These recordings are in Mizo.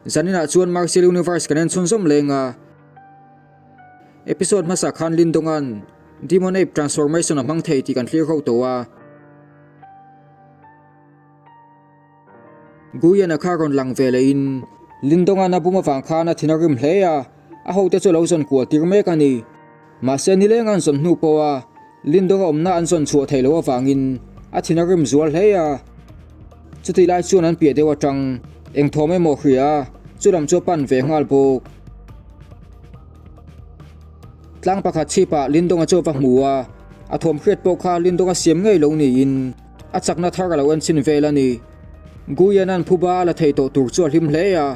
Zaninah chuan Martial Universe kan en chhunzawm leng a. Episode hmasa khan Lindonga'n Demon Ape Transformation a hmang thei tih kan thlir ho tawh a. Guyan-a kha rawn lang ve lehin Lindonga'n a bum avang khan a thin a rim hle a, a hote chu a lo zawn kual tir mek a ni. Mahse nileng an zawn hnu pawha Lindonga awmna an zawn chhuah theih loh avangin a thin a rim zual hle a. Chutih lai chuan an piah deuh atang eng thawm emaw hria a, chu lam chu a pan ve nghal bawk. Tlang pakhat chhipah Lindonga chu a va hmu a, a thawm hriat pawh kha Lindonga siam ngei lo niin a chakna thar a lo en chhin vel a ni. Guiana'n phuba a la thei tawh tur chu a hlim hle a,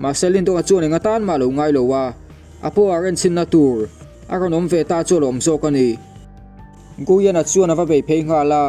mahse Lindonga chuan eng atan mah a lo ngai lo a. A pawh a renchinna tur a rawn awm ve ta chu a lawm zawk a ni. Guyana chuan a va bei phei nghal a.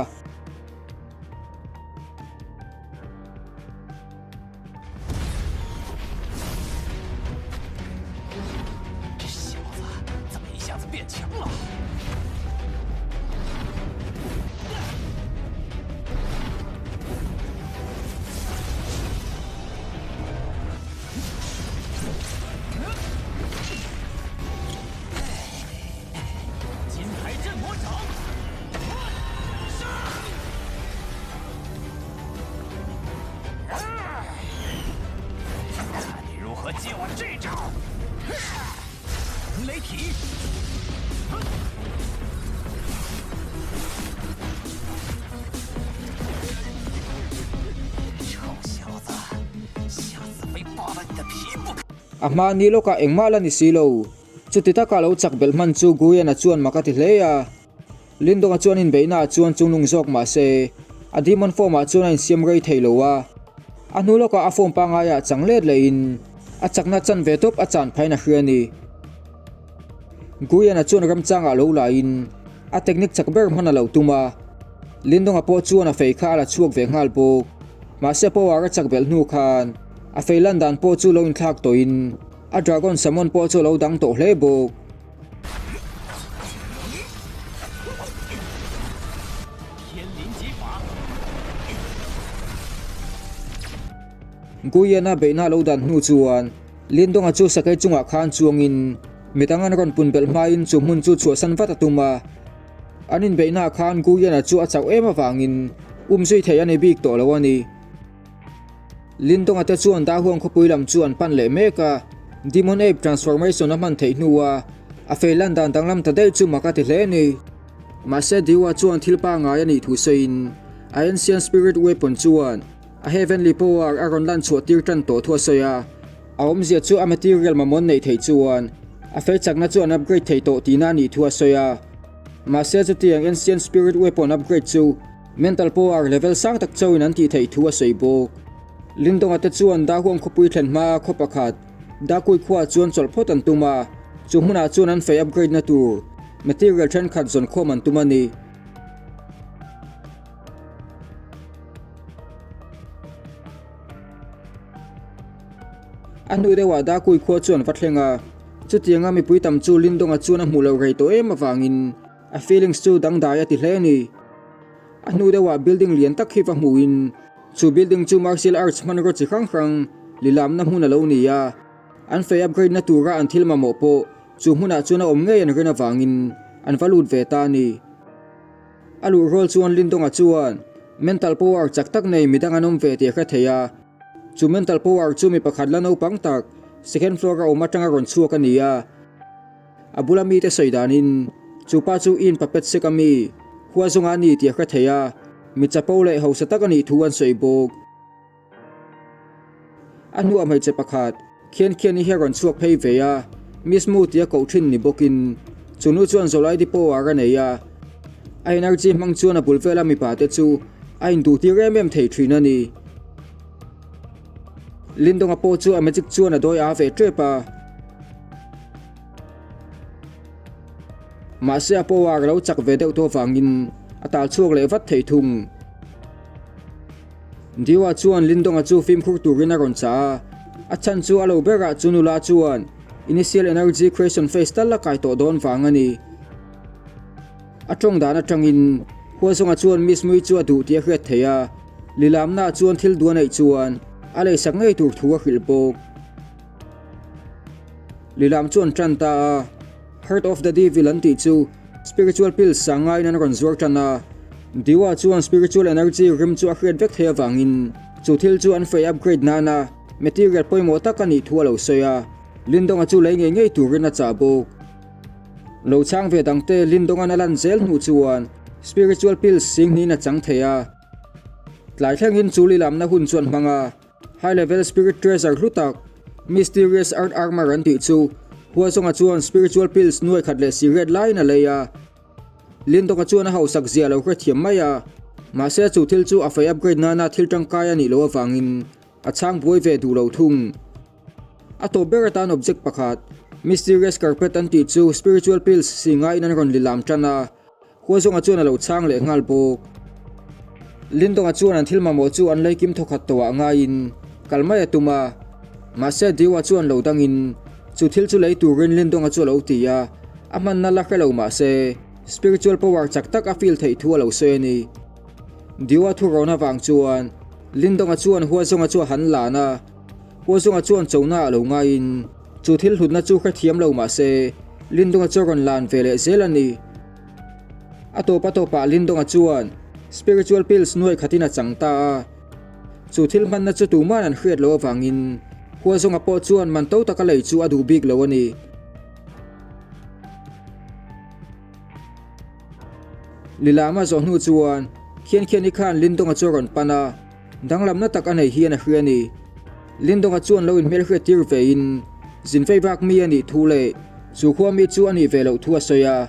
A hma ni lawkah engmah la ni si lo. Chuti taka lo chak belh hman chu Guyana chuan mak a ti hle a. Lindonga chuan inbeihnaah chuan chungnung zawk mah se, a demon form ah chuan a insiam rei thei lo a. A hnu lawkah a form pangaiah chang let lehin a chakna chan ve tawp a chan phain a hria a ni. Guyana chuan ramchangah lo laiin a technique chak ber hman a lo tum a. Lindonga pawh chuan a fei kha a la chhuak ve nghal bawk. Mahse power a chak belh hnu khan a fei lan dan pawh chu lo inthlak tawhin a dragon summon pawh chu a lo dang tawh hle bawk. Guyana beihna lo dan hnu chuan Lindonga chu sakei chungah khan chuangin midang an rawn pun belh hmain chu hmun chu chhuahsan vat a tum a. An inbeihnaah khan Guyana chu a chauh em avangin um zui thei a ni bik tawh lo a ni. Lindonga te chuan Dahuang khawpui lam chu an pan leh mek a, Demon Ape transformation a hman theih hnua a fei lan dan danglam ta daih chu mak a ti hle a ni. Mahse Diwa chuan thil pangngai a nih thu sawiin a Ancient Spirit Weapon chuan a Heavenly Power a rawn lan chhuah tir tan tawh thu a sawi a, a awmzia chu a material mamawh neih theih chuan a fei chakna chu an upgrade thei tawh tihna a nih thu a sawi a. Mahse chutiang Ancient Spirit Weapon upgrade chu Mental Power level sang tak chauhin an tih theih thu a sawi bawk. Lindonga te chuan Dahuang khawpui thlen hmaa khaw pakhat Dakui khuaah chuan chawlh phawt an tum a, chu hmunah chuan an fei upgrade na tur material thenkhat zawn khawm an tum a ni. A hnu deuhah Dakui khua chu an va thleng a, chutianga mipui tam chu Lindonga chuan a hmuh loh rei tawh em avangin a feelings chu dangdai a ti hle a ni. A hnu deuhah building lian tak hi va hmuhin chu building chu martial arts hmanraw chi hrang hrang lilamna hmun a lo ni a, an fei upgrade na tura an thil mamawh pawh chu hmunah chuan a awm ngei an rin avangin an va lut ve ta a ni. A luh rual chuan Lindonga chuan mental power chak tak nei midang an awm ve tih a hre thei a, chu mental power chu mi pakhat la naupang tak second floor a awm atanga rawn chhuak a ni a. A bula mite sawi danin chu pa chu in puppet sek a mi hua zawnga a ni tih a hre thei a, mi chapo leh hausa tak a nih thu an sawi bawk. A hnuah hmeichhe pakhat khian khian i hi a rawn chhuak phei ve a, Miss Mu tia koh thin ni bawkin chu nu chuan Zawlai Depot ah a nei a, a energy hmang chuan a bul vela mipa te chu a induhtir em em thei thin a ni. Lindonga pawh chu a magic chuan a dawi a ve tep a. Mahse a power a lo chak ve deuh tawh avangin a tal chhuak leh vat thei thung. Diwa chuan Lindonga chu fimkhur turin a rawn chah a, a chhan chu a lo berah chu nula chuan initial energy creation phase tal a kai tawh dawn vang a ni. A tawng dan atangin Huazawnga chuan Miss Mui chu a duh tih a hriat theih a, Lilamna chuan thil duh a neih chuan a leisak ngei tur thu a hrilh bawk. Lilam chu an tan ta a, Heart of the Devil an tih chu Spiritual Pills sang ngaiin an rawn zuar tan a. Diwa chuan Spiritual Energy rim chu a hriat vek thei avangin chu thil chu an fei upgrade nana material pawimawh tak a nih thu a lo sawi a, Lindonga chu lei ngei ngei turin a chah bawk. Lo chhang ve dangte Lindonga'n a lan zel hnu chuan Spiritual Pills sing hnihin a chang thei a. Tlai thlengin chu lilamna hun chu an hmang a. High level spirit treasure hlu tak, Mysterious Earth Armor an tih chu Huazawnga chuan spiritual pills nuai khat leh siriat laiin a lei a. Lindawka chuan a hausak zia a lo hrethiam mai a, mahse chu thil chu a fei upgrade nana thil tangkai a nih loh avangin a chhang buai ve duh lo thung. A tawp ber atan object pakhat, Mysterious Carpet an tih chu spiritual pills si ngaiin an rawn lilam tan a. Huazawnga chuan a lo chhang leh nghal bawk. Lindonga chuan an thil mamawh chu an leikim thawkhat tawhah ngaiin kal mai a tum a. Mahse Diwa chuan lo dangin chu thil chu lei turin Lindonga chu a lo ti a, a hmanna la hre lo mahse spiritual power chak tak a feel theih thu a lo sawi a ni. Diwa thu rawn avang chuan Lindonga chuan Huazawnga chu a han lan a, Huazawnga chuan chona a lo ngaiin chu thil hlutna chu hrethiam lo mahse Lindonga chu a rawn lan ve leh zel a ni. A tawp a tawpah Lindonga chuan spiritual pills nuai khatin a chang ta a. Chu thil hmanna chu tuman an hriat loh avangin Huazawnga pawh chuan man to taka lei chu a duh bik lo a ni. Lilama zawh hnu chuan Khiankhiani khan Lindonga chu a rawn pan a, danglamna tak a nei hian a hria a ni. Lindonga chuan lo inhmelhriat tir vein zinfei vak mi a nih thu leh chu khua mi chu a nih ve loh thu a sawi a.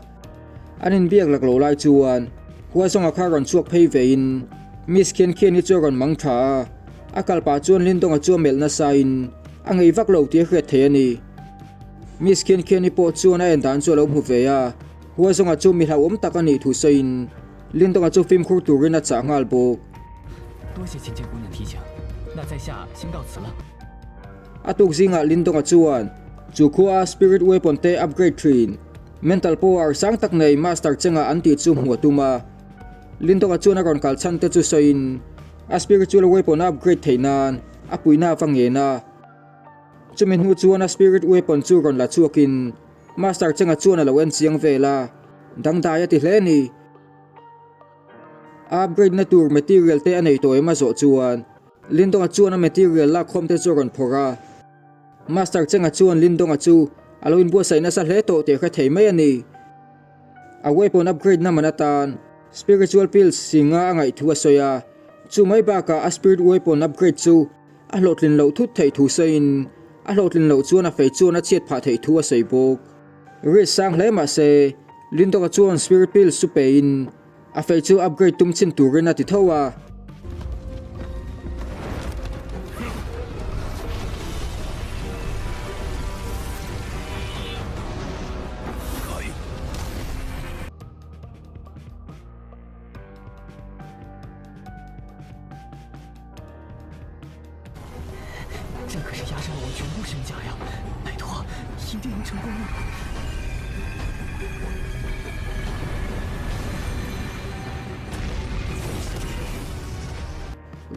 An inbiak lak lo lai chuan Huazawnga kha rawn chhuak phei vein Miss Khiankhiani chu a rawn mang tha a, a kal pah chuan Lindonga chu a melh nasain a ngei vak lo tih a hriat thei a ni. Miss Khiankhiani pawh chuan a en dan chu a lo hmu ve a, Huazawnga chu mi hlauhawm tak a nih thu sawiin Lindonga chu fimkhur turin a chah nghal bawk. A tuk zingah Lindonga chuan chu khua a Spirit Weapon te upgrade thin, Mental Power sang tak nei Master Chengah an tih chu hmuh a tum a. Lindonga chuan a rawn kal chhan te chu sawiin a Spiritual Weapon a upgrade theih nan a puihna a va ngen a. Chumi hnu chuan a Spirit Weapon chu rawn la chhuakin Master Chengah chuan a lo en chiang vel a, dangdai a ti hle a ni. A upgrade na tur material te a nei tawh em a zawh chuan Lindonga chuan a material lakkhawm te chu a rawn phawrh a. Master Chenga chuan Lindonga chu a lo inbuatsaih nasa hle tawh tih a hre thei mai a ni. A weapon upgrade na man atan Spiritual Pills singa a ngaih thu a sawi a, chu mai bakah a Spirit Weapon upgrade chu a hlawhtlin loh thut theih thu sawiin a hlawhtlin loh chuan a fei chuan a chhiat phah theih thu a sawi bawk. Risk sang hle mah se, Lindawka chuan Spirit Pills chu pein a fei chu upgrade tum chhin turin a ti tho a.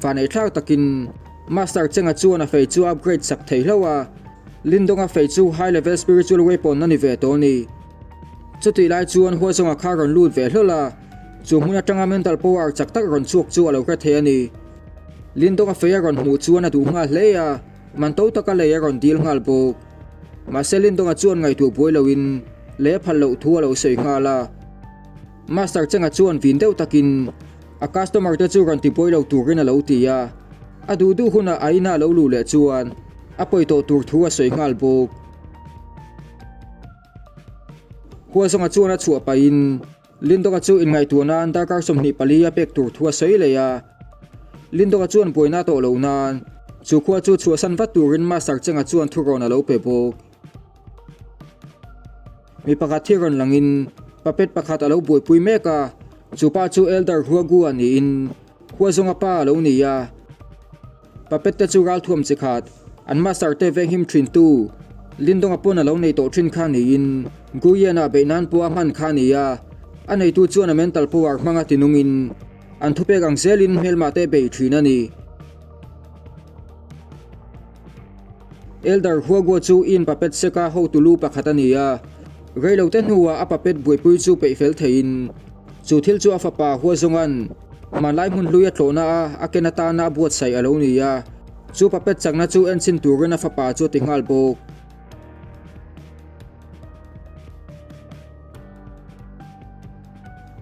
Vaneihthlak takin Master Cheng-a chuan a fei chu a upgrade sak thei hlauh a, Lindong-a fei chu high level spiritual weapon a ni ve tawh a ni. Chutih lai chuan Huazawnga kha rawn lut ve hlawl a, chu hmun atanga mental power chak tak rawn chhuak chu a lo hre thei a ni. Lindong a fei a rawn hmuh chuan a duh nghal hle a, man to taka lei a rawn dil nghal bawk. Mahse Lindonga chuan ngaihtuah buai loin lei a phal loh thu a lo sawi nghal a. Master Chenga chuan vin deuh takin a customer te chu rawn ti buai lo turin a lo ti a, a duh duh hunah a ina a lo luh leh chuan a pawi tawh tur thu a sawi nghal bawk. Huazawnga chuan a chhuah pahin Lindonga chu inngaihtuah nan darkar 24 a pek tur thu a sawi leh a. Lindonga chuan buaina a tawh loh nan chu khua chu chhuahsan vat turin Master Chenga chuan thurawn a lo pe bawk. Mi pakhat hi rawn langin puppet pakhat a lo buaipui mek a, chu pa chu Elder Huagua niin Huazawnga pa a lo ni a. Puppet te chu ralthuam chi khat, an master te venghim thin tu, Lindonga pawn a lo nei tawh thin kha niin Guiana beih nan pawh a hman kha a ni a, a neitu chuan a mental power hmanga tinungin an thupek ang zelin hmelmah te bei thin a ni. Elder Huaguo chu in puppet seka hotu lu pakhat a ni a, reilote hnuah a puppet buaipui chu peih fel theiin chu thil chu a fapa Huazawng-a'n hmanlai hmun hlui a tlawhna a a ken atana a buatsaih a lo ni a, chu puppet chakna chu enchhin turin a fapa chu a ti nghal bawk.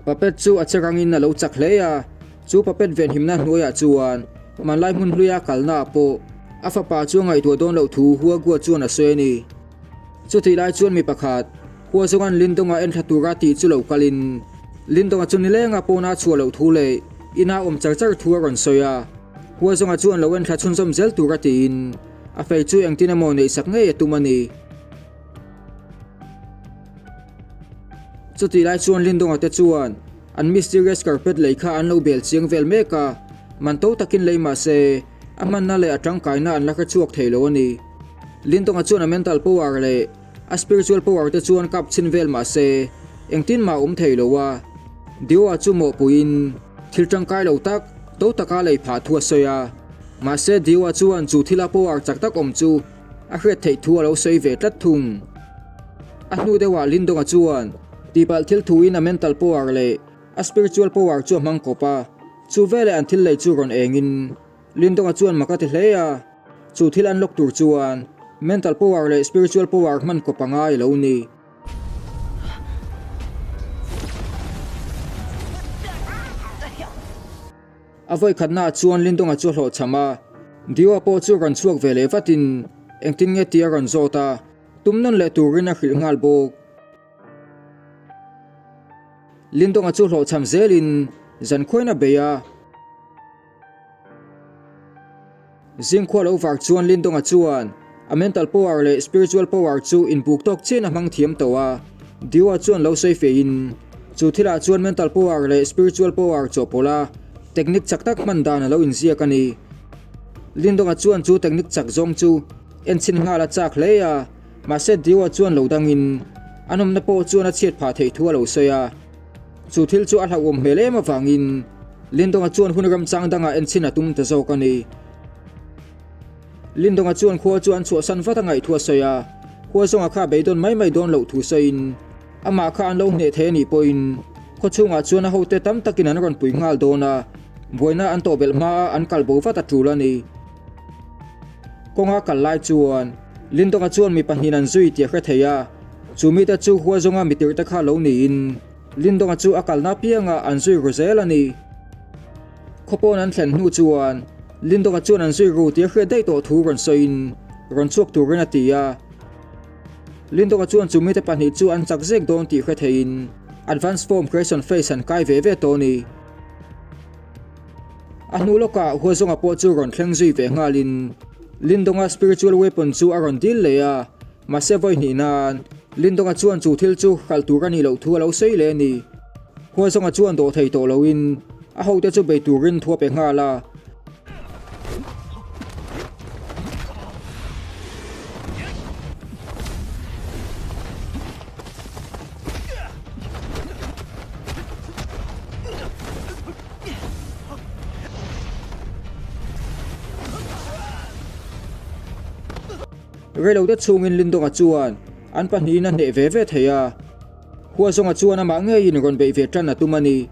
Puppet chu a che rangin a lo chak hle a, chu puppet venhimna hnuaiah chuan hmanlai hmun hluia kalnaah pawh a fapa chu a ngaihtuah dawn loh thu Huagua chuan a sawi a ni. Chutih lai chuan mi pakhat, Hua zawnga'n Lindonga enthla tura tih chu lo kalin Lindonga chu nilenga pawna a chhuah loh thu leh ina awm char char thu a rawn sawi a. Hua zawnga chuan lo enthla chhunzawm zel tura tiin a fei chu engtin emaw neihsak ngei a tum a ni. Chutih lai chuan Lindonga te chuan an mysterious carpet lei kha an lo bel chiang vel mek a, man to takin lei mah se a hmanna leh a tangkaina an la hre chhuak thei lo a ni. Lindonga chuan a mental power leh a spiritual power te chuan kap chhin vel mah se engtin mah a awm thei lo a. Dioa chu mawhpuiin thil tangkai lo tak to taka lei phah thu a sawi a, mahse Dioa chuan chu thila power chak tak awm chu A hriat theih thu a lo sawi ve tlat thung. A hnu deuhah Lindonga chuan tihpalh thil thuin a mental power leh a spiritual power chu a hmang kawp a, chu veleh an thil lei chu rawn engin Lindonga chuan mak a ti hle a, chu thil an lawk tur chuan mental power leh spiritual power hman kawp a ngai a lo ni. A vawikhatnaah chuan Lindonga chu a hlawhchham a, Dioa pawh chu rawn chhuak ve leh vatin engtin nge tih a rawn zawt a, tum nawn leh turin a hrilh nghal bawk. Lindonga chu hlawhchham zelin zan khuain a bei a. Zingkhua lo var chuan Lindonga chuan a mental power leh spiritual power chu inbuk tawk chiahin a hmang thiam tawh a, Dioa chuan lo sawi feiin chu thilah chuan mental power leh spiritual power chawhpawlh a technique chak tak hman dan a lo inziak a ni. Lindonga chuan chu technique chak zawng chu enchhin nghal a chak hle a, mahse Dioa chuan lo dangin a nawmna pawh chuan a chhiat phah theih thu a lo sawi a. Chu thil chu a hlauhawm hmel em avangin Lindonga chuan hun ramchang dangah enchhin a tum ta zawk a ni. Lindonga chuan khua chu an chhuahsan vat a ngaih thu a sawi a, khua zawnga kha beidawn mai mai dawn loh thu sawiin amah kha an lo hneh thei a nih pawhin khaw chhungah chuan a hote tam takin an rawn pui nghal dawn a, buaina an tawh belh hmaa an kal bo vat a tul a ni. Kawnga kal lai chuan Lindonga chuan mi pahnihin an zui tih a hre thei a, chu mite chu hua zawnga mi tirhte kha lo niin Lindonga chu a kalna apiangah an zui ru zel a ni. Khawpawn an thlen hnu chuan Lindonga chuan an zui ru tih a hriat daih tawh thu rawn sawiin rawn chhuak turin a ti a. Lindonga chuan chu mite pahnih chu an chak zek dawn tih hre theiin Advance Form Creation Phase an kai ve ve tawh a ni. A hnu lawkah Huazawnga pawh chu rawn thleng zui ve nghalin Lindonga spiritual weapon chu a rawn dil leh a, mahse vawi hnih nan Lindonga chuan chu thil chu hralh tur a nih loh thu a lo sawi leh a ni. Huazawnga chuan dawh thei tawh loin a hote chu bei turin thu a pe nghal a. Reilote chhungin Lindonga chuan an pahnihin a hneh ve ve thei a, Huazawnga chuan amah ngeiin rawn beih ve tan a tum a ni.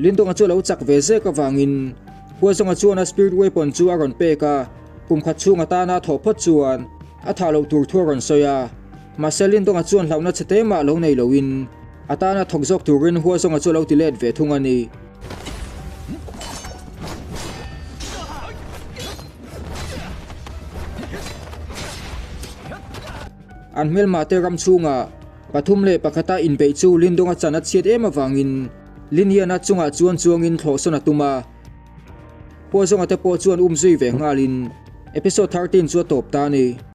Lindonga chu a lo chak ve zek avangin Huazawnga chuan a spirit weapon chu a rawn pek a, kum khat chhung atana a thawh phawt chuan a thah loh tur thu a rawn sawi a. Mahse Lindonga chuan hlauhna chhe te mah lo nei loin a tana thawk zawk turin Huazawnga chu a lo ti let ve thung a ni. An hmelmah te ram chhungah 3 1 a inbeih chu Lindonga chan a chhiat em avangin Liniana chungah chuan chuangin thlawhsawn a tum a. Huazawnga te pawh chuan um zui ve nghalin episode 13 chu a tawp ta a ni.